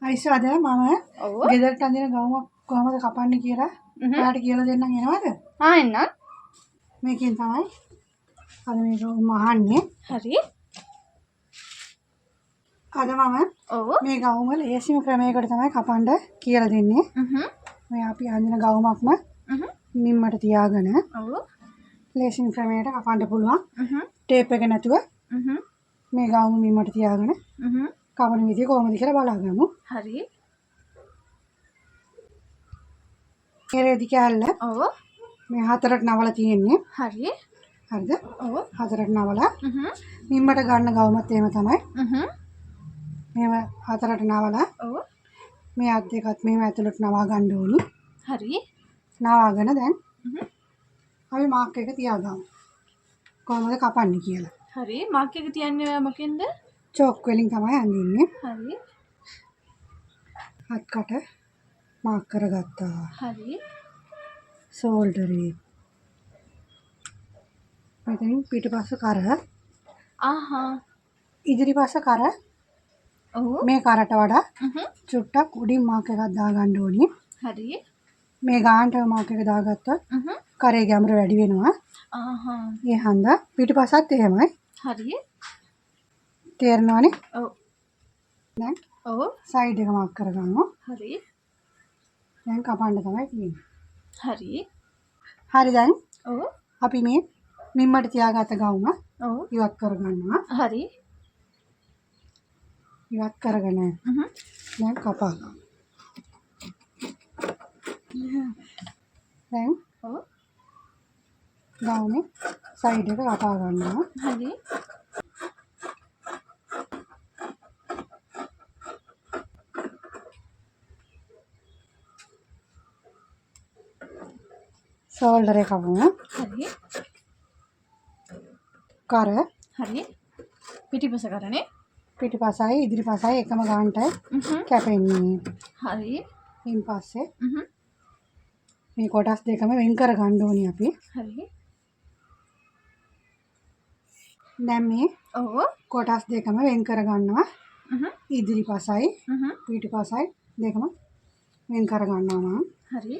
අයිසාද මම ගෙදරට අඳින ගවුමක් කොහොමද කපන්නේ කියලා ඔයාලට කියලා දෙන්නම් එනවද? ආ එන්නම්. මේකෙන් තමයි අද මේ ගවුම අහන්නේ. හරි. අද මම ඔව් මේ ගවුම ලේසිම ක්‍රමයකට තමයි කපන්න කියලා දෙන්නේ. මේ අපි අඳින ගවුමක්ම මිම්මට තියාගෙන ඔව් ලේසිම ක්‍රමයකට කපන්න පුළුවන්. ටේප් එක නැතුව මේ ගවුම මිම්මට තියාගෙන කපන විදිය කොහොමද කියලා බලාගමු. හරි. මේ රෙදි කෑල්ල ඔව් මේ හතරට නවලා තියෙන්නේ. හරි. හරිද? ඔව් හතරට නවලා මිම්මට ගන්න ගවුමත් එහෙම තමයි. මෙහෙම හතරට නවලා ඔව් මේ අත් දෙකත් මෙහෙම ඇතුළට නවා ගන්න ඕනි. හරි. නවාගෙන දැන් අපි මාක් එක තියාගමු. කොහොමද කපන්නේ කියලා. හරි. මාක් එක තියන්නේ ඔයා මොකෙන්ද? චෝක් වලින් තමයි අඳින්නේ. හරි. අත් කට මාක් කරගත්තා. හරි. ෂෝල්ඩරේ මෙතනින් පිටිපස්ස කර. ආහා. ඉදිරිපස්ස කර. ඔව්. මේ කරට වඩා චුට්ටක් උඩින් මාක් එකක් දාගන්න ඕනි. හරි. මේ ගානට මාක් එක දාගත්තොත් කරේ ගැඹුර වැඩි වෙනවා. ආහා. ඒ හන්දා පිටිපස්සත් එහෙමයි. හරි. තේරෙනවනේ? ඔව්. දැන් ඔව් සයිඩ් එක මාක් කරගමු. හරි. දැන් කපන්න තමයි තියෙන්නේ. හරි. හරි දැන් ඔව් අපි මේ මිම්මට තියාගත්ත ගවුම ඔව් ඉවත් කරගන්නවා. හරි. ඉවත් කරගෙන දැන් කපා ගමු. දැන් ඔව් ගවුමේ සයිඩ් එක කපා ගන්නවා. හරි. ෂෝල්ඩර් එක කපමු. හරි. කර. හරි. පිටිපස කරනේ. පිටිපසයි ඉදිරිපසයි එකම ගානටයි කැපෙන්නේ. හරි. ඊන් පස්සේ මේ කොටස් දෙකම වෙන් කර ගන්න ඕනි අපි. හරි. දැන් මේ ඔව් කොටස් දෙකම වෙන් කර ගන්නවා. ඉදිරිපසයි පිටිපසයි දෙකම වෙන් කර ගන්නවා මම. හරි.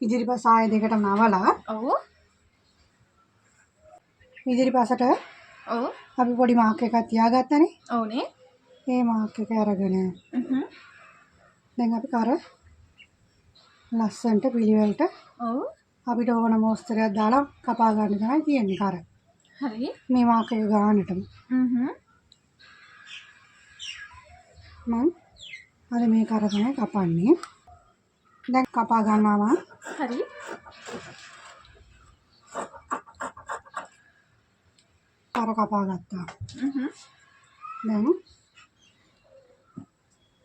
ඉදිරිපස ආය දෙකටම නවලා ඔව් ඉදිරිපසට ඔව් අපි පොඩි මාක් එකක් තියාගත්තනේ. ඔව්නේ. ඒ මාක් එක අරගෙන දැන් අපි කර ලස්සනට පිළිවෙලට ඔව් අපිට ඕන මොස්තරයක් දාලා කපා ගන්න තමයි තියෙන්නේ කර. හරි. මේ මාක් එක ගානටම. මං අද මේ කර තමයි කපන්නේ. දැන් කපා ගන්නවා මං. හරි. කර කපා ගත්තා. දැන්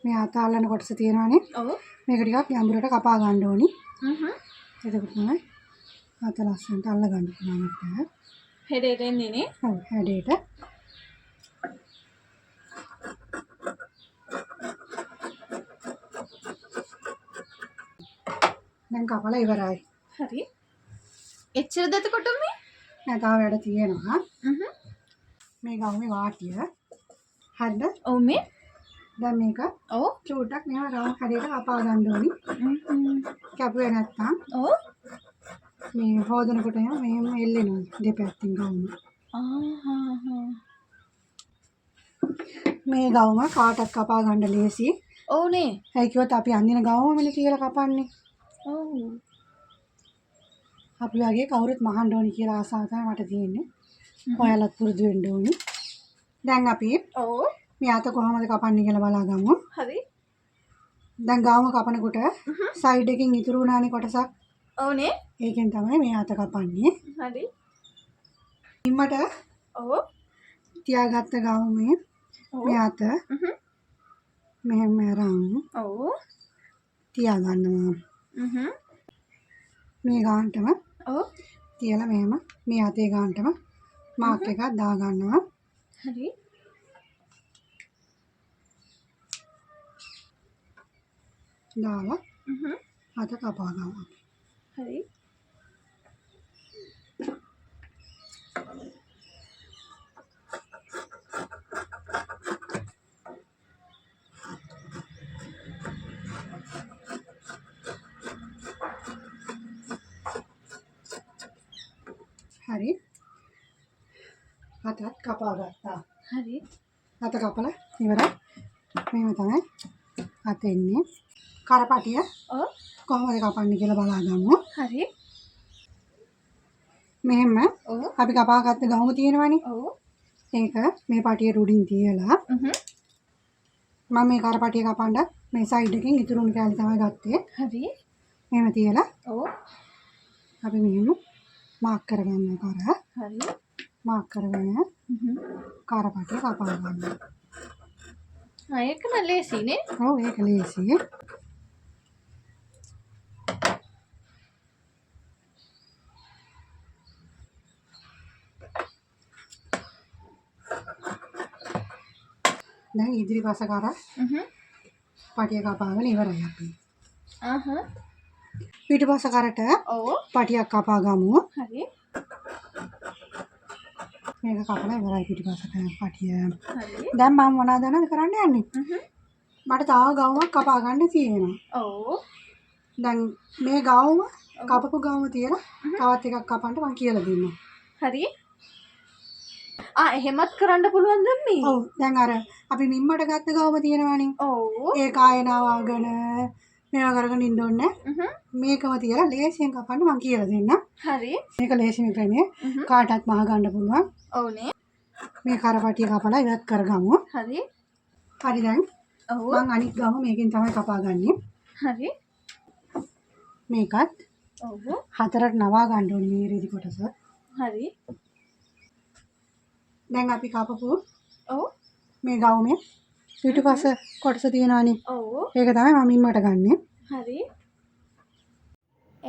මේ අත අල්ලන කොටස තියෙනවනේ. ඔව්. මේක ටිකක් ගැඹුරට කපා ගන්න ඕනි. එතකොට තමයි අත ලස්සනට අල්ල ගන්න පුළුවන් අපිට. හැඩයට එන්නේ නේ? ඔව් හැඩයට. දැන් කපලා ඉවරයි. හරි. එච්චරද එතකොට මේ? නෑ තව වැඩ තියෙනවා. මේ ගවුමේ වාටිය. හරිද? ඔව් මේ. දැන් මේක ඔව් චූට්ටක් මෙහෙම රවුම් හැඩයට කපා ගන්න ඕනි. කැපුවේ නැත්තම් ඔව් මේ හොදනකොට එහෙම මෙහෙම එල්ලෙනවා දෙපැත්තෙන් ගවුම. ආහා. මේ ගවුම කාටත් කපා ගන්න ලේසි. ඔව්නේ. ඇයි කිව්වොත් අපි අඳින ගවුමනේ කියලා කපන්නේ. ඔව්. අපි වගේ කවුරුත් මහන්න ඕනි කියලා ආසාව තමයි මට තියෙන්නේ. ඔයාලත් පුරුදු වෙන්න ඕනි. දැන් අපි ඔව් මේ අත කොහොමද කපන්නේ කියලා බලාගමු. හරි. දැන් ගවුම කපනකොට සයිඩ් එකෙන් ඉතුරු වුණානේ කොටසක්. ඔව්නේ. ඒකෙන් තමයි මේ අත කපන්නේ. හරි. ඉම්මට ඔව් තියාගත්ත ගවුමේ මේ අත මෙහෙම අරන් ඔව් තියාගන්නවා. මේ ගානටම ඔව් තියලා මෙහෙම මේ අතේ ගානටම මාක් එකක් දාගන්නවා. හරි. දාලා අත කපා ගමු. හරි. හරි. අතත් කපා ගත්තා. හරි. අත කපලා ඉවරයි. මෙහෙම තමයි අත එන්නේ. කරපටිය ඔව්. කොහොමද කපන්නේ කියලා බලාගමු. හරි. මෙහෙම ඔව්. අපි කපාගත්ත ගහුම තියෙනවනේ. ඔව්. ඒක මේ පටියට උඩින් තියලා මම මේ කරපටිය කපන්න මේ සයිඩ් එකෙන් ඉතුරු වුණු කෑලි තමයි ගත්තේ. හරි. මෙහෙම තියලා ඔව්. අපි මෙහෙම මාක් කරගන්න කර. හරි. මාක් කරගෙන කරපටිය කපා ගන්න. ආ ඒක නම් ලේසි නේ. ඔව් ඒක ලේසියි. දැන් ඉදිරිපස කර පටිය කපාගෙන ඉවරයි අපි. ආහ්. පිටිපස කරට ඔව්. පටියක් කපා ගමු. හරි. මේක කපලා ඉවරයි පිටිපස පටිය. හරි. දැන් මම මොනවද දන්නවද කරන්න යන්නේ? මට තව ගවුමක් කපා ගන්න තියෙනවා. ඔව්. දැන් මේ ගවුම කපපු ගවුම තියලා තවත් එකක් කපන්න මං කියලා දෙන්නම්. හරි. ආ එහෙමත් කරන්න පුළුවන් දැන් මේ? ඔව්. දැන් අර අපි මිම්මට ගත්ත ගවුම තියෙනවනේ. ඔව්. ඒක ආයනාවගෙන මේවා කරගෙන ඉන්න ඕනේ. මේකම තියලා ලේසියෙන් කපන්න මං කියලා දෙන්නම්. හරි. මේක ලේසිම ක්‍රමය. කාටත් මහ ගන්න පුළුවන්. ඔව්නේ. මේ කරපටිය කපලා ඉවත් කරගමු. හරි. හරි දැන් ඔව්. මං අනිත් ගවුම මේකෙන් තමයි කපා ගන්නෙ. හරි. මේකත් ඔව්. හතරට නවා ගන්න ඕනේ මේ රෙදි කොටස. හරි. දැන් අපි කපපු ඔව්. මේ ගවුමේ පිටුපස කොටස තියෙනවනේ. ඔව්. ඒක තමයි මම මිම්මට ගන්නෙ. හරි.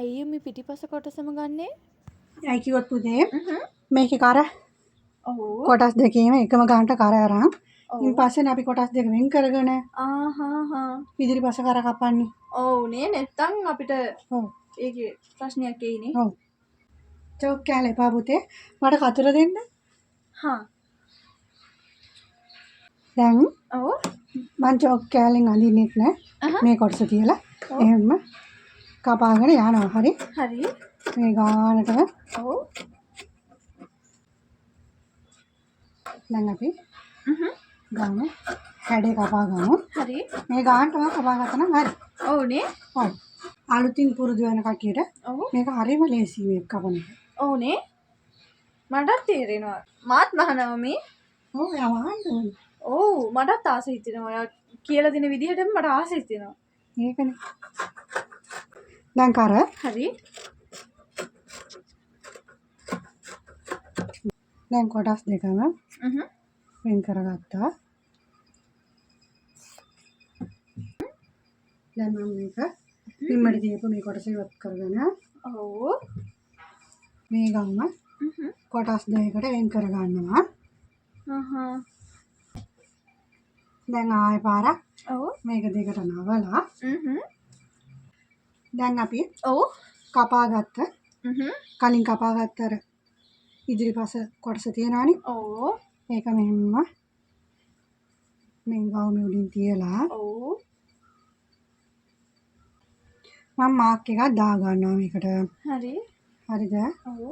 ඇයි මේ පිටිපස කොටසම ගන්නෙ? ඇයි කිව්වොත් පුතේ මේකේ කර ඔව්. කොටස් දෙකේම එකම ගානට කර අරන් ඔව්. ඉන් පස්සේනේ අපි කොටස් දෙක වෙන් කරගෙන ආහා හා. ඉදිරිපස කර කපන්නේ. ඔව් නේ, නැත්තම් අපිට ඔව්. ඒකේ ප්‍රශ්නයක් එයිනේ. ඔව්. චෝක් කෑල්ල එපා පුතේ. මට කතුර දෙන්න. හා. දැන් ඔව්. මං චෝක් කෑල්ලෙන් අඳින්නෙත් නෑ. මේ කොටස තියලා එහෙම කපාගෙන යනවා. හරි. හරි. මේ ගානටම ඔව්. දැන් අපි ගාන හැඩේ කපා ගමු. හරි. මේ ගානටම කපා ගත්තා නම් හරි. ඔව් නේ. ඔව්. අලුතින් පුරුදු වෙන කට්ටියට ඔව්. මේක හරිම ලේසි මේක කපන එක. ඔව් නේ. මටත් තේරෙනවා. මාත් මහනවා මේ. ඔව් යවන්න ඕනේ. ඔව් මටත් ආස හිතෙනවා. ඔයා කියලා දෙන විදිහටම මට ආස හිතෙනවා. ඒකනේ. දැන් කර. හරි. දැන් කොටස් දෙකම වෙන් කරගත්තා. දැන් මම මේක පිම්මට දීපු මේ කොටස ඉවත් කරගෙන ඔව්. මේ ගම්ම කොටස් දෙකකට වෙන් කරගන්නවා. අහහ. දැන් ආයෙ පාරක් ඔව්. මේක දෙකට නවලා දැන් අපි ඔව්. කපාගත්ත කලින් කපාගත්ත අර ඉදිරිපස කොටස තියෙනවනේ. ඔව්. ඒක මෙහෙම මේ ගවුමේ උඩින් තියලා ඔව්. මම මාක් එකක් දා ගන්නවා මේකට. හරි. හරිද? ඔව්.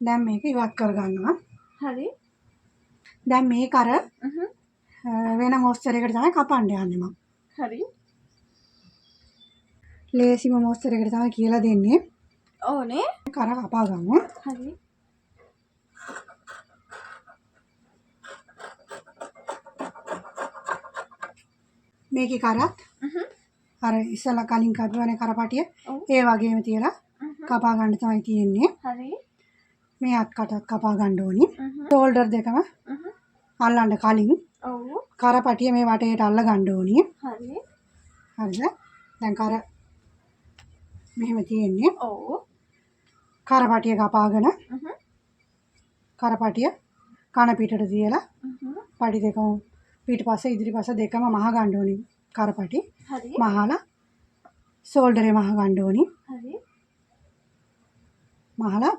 දැන් මේක ඉවත් කර ගන්නවා. හරි. දැන් මේක අර වෙන මොස්තරයකට තමයි කපන්න යන්නේ මම. හරි. ලේසිම මොස්තරයකට තමයි කියලා දෙන්නේ. ඔව් නේ. කර කපා ගමු. හරි. මේකේ කරත් අර ඉස්සලා කලින් කපුවනේ කරපටිය ඔව්. ඒ වගේම තියලා කපා ගන්න තමයි තියෙන්නේ. හරි. මේ අත් කටත් කපා ගන්න ඕනි. ෂෝල්ඩර් දෙකම අල්ලන්න කලින් ඔව්. කරපටිය මේ වටේට අල්ල ගන්න ඕනි. හරි. හරිද? දැන් කර මෙහෙම තියෙන්නේ. ඔව්. කරපටිය කපාගෙන කරපටිය කන පිටට තියලා පටි දෙකම පිටිපස්ස ඉදිරිපස්ස දෙකම මහ ගන්න ඕනි කරපටි. හරි. මහලා ෂෝල්ඩරේ මහ ගන්න ඕනි. හරි. මහලා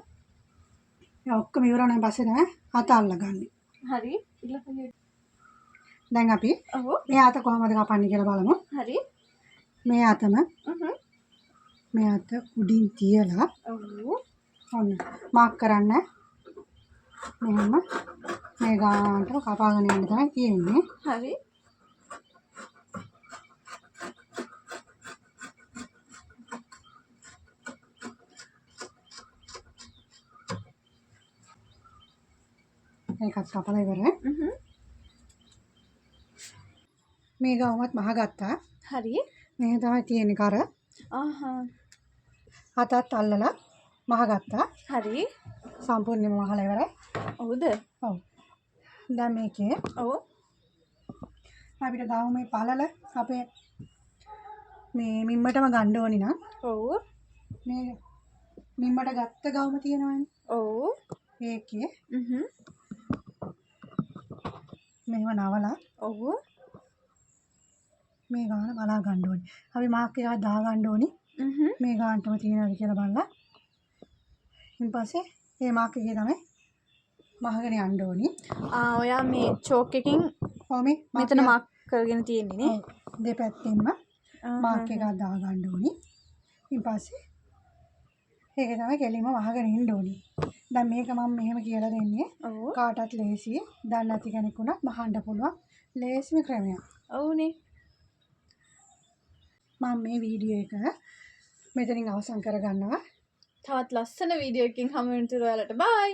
ඒ ඔක්කොම ඉවර වුණාන් පස්සේ තමයි අත අල්ලගන්නේ. හරි. දැන් අපි ඔව්. මේ අත කොහොමද කපන්නේ කියලා බලමු. හරි. මේ අතම මේ අත උඩින් තියලා ඔව්. ඔන්න මාක් කරන්න. මෙහෙම මේ ගානටම කපාගෙන යන්න තමයි තියෙන්නේ. හරි. ඒකත් කපලා ඉවරයි. මේ ගවුමත් මහගත්තා. හරි. මේ තමයි තියෙන්නේ කර. ආහා. අතත් අල්ලලා මහගත්තා. හරි. සම්පූර්ණයෙන්ම මහලා ඉවරයි. ඔව්ද? ඔව්. දැන් මේකේ ඔව්. අපිට ගවුමේ පළල අපේ මේ මිම්මටම ගන්න ඕනි නම් ඔව්. මේ මිම්මට ගත්ත ගවුම තියෙනවනේ. ඔව්. ඒකේ මෙහෙම නවලා ඔව්. මේ ගාන බලා ගන්න ඕනි. අපි මාක් එකක් දා ගන්න ඕනි. මේ ගානටම තියෙනවද කියලා බලලා. ඊට පස්සේ මේ මාක් එකේ තමයි මහගෙන යන්න ඕනි. ආ ඔයා මේ චෝක් එකකින් ඔව් මේ මෙතන මාක් කරගෙන තියෙන්නේ නේ. ඔව් දෙපැත්තෙන්ම මාක් එකක් දා ගන්න ඕනි. ඊට පස්සේ ඒක තමයි කෙලින්ම වහගෙන ඉන්න ඕනි. දැන් මේක මම මෙහෙම කියලා දෙන්නේ. ඔව්. කාටත් ලේසි. දන්නේ නැති කෙනෙක් වුණත් මහන්න පුළුවන් ලේසිම ක්‍රමයක්. ඔව්නේ. මම මේ වීඩියෝ එක මෙතනින් අවසන් කරගන්නවා. තවත් ලස්සන වීඩියෝ එකකින් හමු වෙනතුරු ඔයාලට බයි.